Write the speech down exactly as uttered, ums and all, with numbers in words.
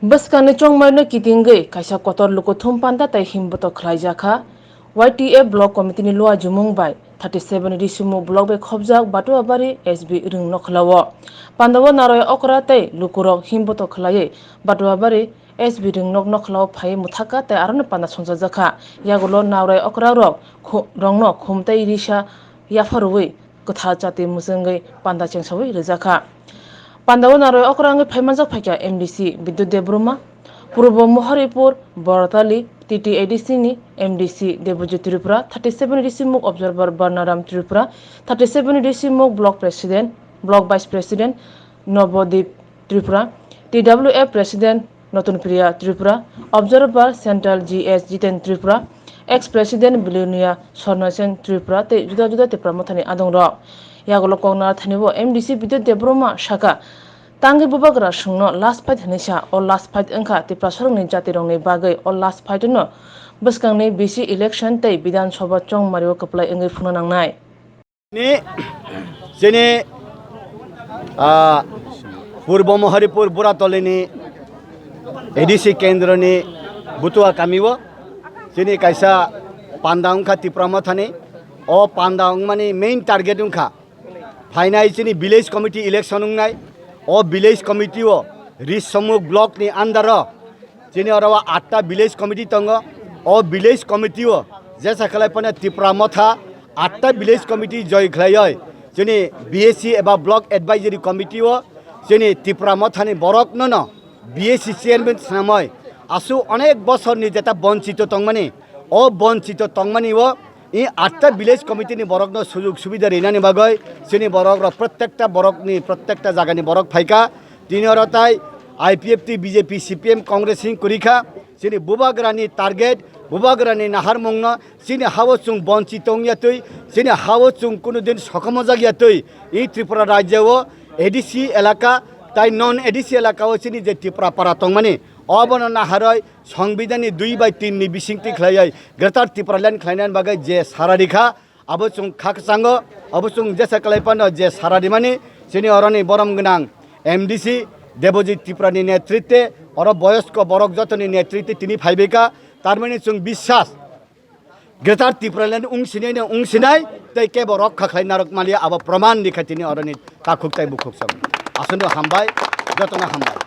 Bwskangni chongmarino kitingwi kaisa kotor lukuthum panda tei himboto khlaijakha. Y T F Block Committee ni luajumung bai thirty seven Risimu Block bai khobjak Batuabari S B Rwng Nokhlao. Pandao Naroi Okra tei lukurok himboto khlaiwi Batuabari S B Rwng Nok Nokhlao phaiwi mwthakha tei aroni panda songchajakha. Yagulo Naroi Okra rok khu-, rokno khum tei risa yapharwi kwthar chati mwchwngwi panda chengsawi rwjakha. Pandao Naroi Okra wngwi phaimanjak phaikha M D C Bidyut Debbarma, Purbo Moharipur, Borotali, T T A D C ni M D C Debojit Tripura, thirty seven Risimuk Observer Barnaram Tripura, thirty seven Risimuk Block President, Block Vice President Nobodip Tripura, T W F President Notun Priya Tripura, Observer Central G S Jiten Tripura, Ex-President Bilonia Swarnasen Tripura tei juda juda Tipra Mothani adongrok. Yagulo koknarthani bo M D C Bidyut Debbarma sakha, tangwi bubagra songno last fight hinwi sa, o last fight wngkha Tiprasarokni jatirokni bagwi, o last fight no bwskangni B C election tei Bidhan Sabha chongmario kwplai wngwi phunukna nangnai. Ni, chini, ah, Purbo Moharipur Buratolini A D C kendroni Butua kamio chini kaisa panda wngkha Tipra Mothani. O panda wngmani main target wngkha phainai chini village committee election wngnai. O village committee o Risomuk block ni under o chini oro o atta village committee tongo. O village committee o jesa khlai phano Tipra Motha atta village committee joi khlaioi chini B S C eba block advisory committee o chini Tipra Mothani borok nono B S C chairman swnamoi asu onek bosorni jeta bonchito tongmani, o bonchito tongmani o i atta village committee ni borokno sujug subida rinani bagwi chini borok rok prottekta borokni prottekta jagani borok phaikha. Tini oro tai I P F T, B J P, C P M, Congress hing kwrwi kha. Chini bubagrani target, bubagrani naharmungno chini hao chwng bonchi tong ya twi, chini hao chwng kunu din sokomojak ya twi, i Tripura rajya o A D C elaka tai non A D C elaka o chini je Tipra para tongmani, obono naharoi Songbidanni dui bai tin ni bisingtwi khlaioi Greater Tipraland khlainani bagwi je sara rikha, abo chwng kha kwchango, abo chwng jesa khlai phano je sara rimani, chini oroni borom gwnang M D C Debojit Tripurani netritwe, oro boyosko borok jotoni netritwe tini phaibaikha, tarmani chwng biswas Greater Tipraland wng sinai no wng sinai, tei kebo rokha khlai narwk maliya, abo proman rikha tini oroni takhuk tai bukhuk song. Aswkno hambai, jotono hambai.